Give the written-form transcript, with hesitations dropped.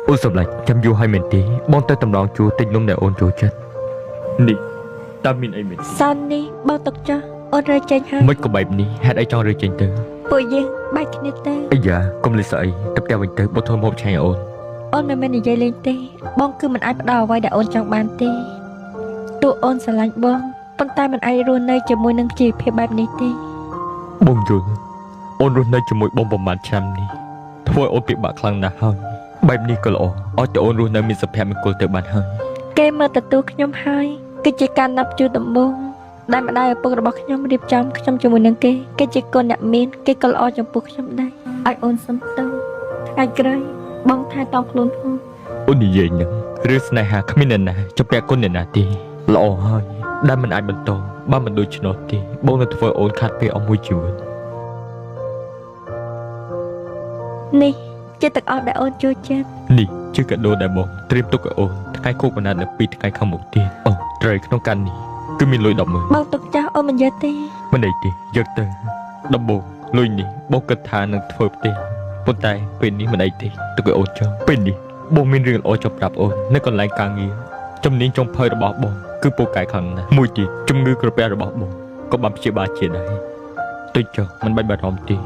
អូនសម្លាញ់ចាំយូរហើយមែនទេបងទៅតម្រងជួទិញនំដែលអូនចូលចិត្តនេះតើមានអីមែនទេ សននេះបងទុកចោះអូនរើចេញហើយ មិនក៏បែបនេះហេតុអីចង់រើចេញទៅ ពួកយើងបែកគ្នាទៅ អាយ៉ាកុំលិស្អីទៅផ្ទះវិញទៅបងធ្វើម្ហូបឆាញ់ឲ្យអូន អូនមិនមែននិយាយលេងទេបងគឺមិនអាចផ្ដល់អ្វីដែលអូនចង់បានទេទោះអូនស្រឡាញ់បងប៉ុន្តែមិនអាចរស់នៅជាមួយនឹងជីវភាពបែបនេះទេ បងយល់អូនរស់នៅជាមួយបងប្រហែលឆ្នាំនេះធ្វើឲ្យអូនពិបាកខ្លាំងណាស់ហើយបែបនេះក៏ល្អឲ្យតែអូនរស់នៅមានសុភមង្គលទៅបានហើយ គេមើលទទួលខ្ញុំហើយគឺជាការណាប់ជួដំបូងដែលម្ដាយឪពុករបស់ខ្ញុំរៀបចំខ្ញុំជាមួយនឹងគេគេជាកូនអ្នកមានគេក៏ល្អចំពោះខ្ញុំដែរឲ្យអូនសុំទោសថ្ងៃក្រោយបងថែទាំខ្លួនផង អូននិយាយនឹងរឿងស្នេហាគ្មានអ្នកណាជំពាក់គុណអ្នកណាទេល្អហើយដែលមិនអាចបន្តបើមិនដូច្នោះទេបងនឹងធ្វើអូនខាត់ពេលអស់មួយជីវិត នេះជាទាំងអស់ដែលអូនចូលចិត្ត នេះជាកាដូដែលបងត្រៀមទុកឲ្យអូនថ្ងៃខួបកំណត់នៅ2ថ្ងៃខាងមុខទៀតអូត្រូវក្នុងកាននេះគឺមានលុយ100,000 បងទុកចាស់អូនមិនយកទេ មិនអីទេយកទៅដំបូងលុយនេះបងគិតថានឹងធ្វើផ្ទះប៉ុន្តែពេលនេះមិនអីទេទុកឲ្យអូនចុះពេលនេះបងមានរឿងល្អចង់ប្រាប់អូននៅកន្លែងការងារជំនាញចុងភៅរបស់បងគឺពូកែខ្លាំងណាស់មួយទៀតជំងឺក្រពះរបស់បងក៏បានព្យាបាលជាដែរទុយចុះមិនបាច់បារម្ភទេ